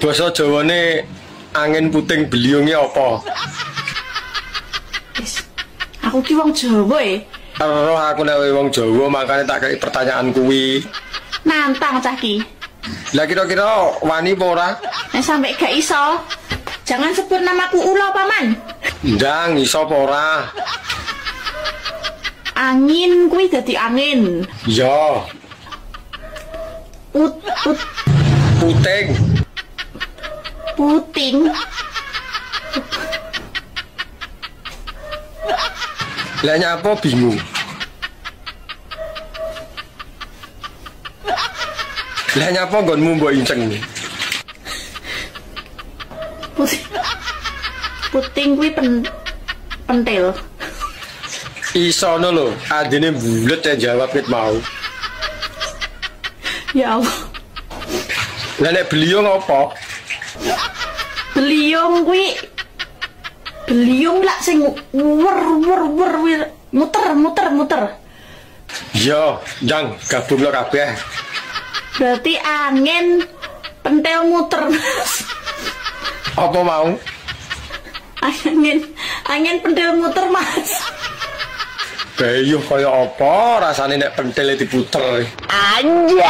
Basa Jawane angin puting beliunge apa? Wis. Aku ki wong Jawa e. Roh aku nek wong Jawa makane tak kei pertanyaan kuwi. Nantang cah ki. Lah kira-kira wani apa ora? Nek sampe gak iso, jangan sebut namaku Ulo, Paman. Ndang iso apa ora? Angin kuwi dadi angin. Iya. Put put puting. Puting. Lah nyapa bingung. Lah nyapa nggonmu mbok inceng. Puting. Puting kuwi pentil. Isono lho, adine bulet yang jawab ket mau. Ya Allah. Lah nek beliung apa? Beliung kuwi beliung lak sing wer wer wer muter muter muter. Iya, ndang gabungno kabeh. Berarti angin pentil muter, Mas. Apa mau? Angin angin pentil muter, Mas. Bayuh kaya apa rasane nek pentile diputer. Anjay.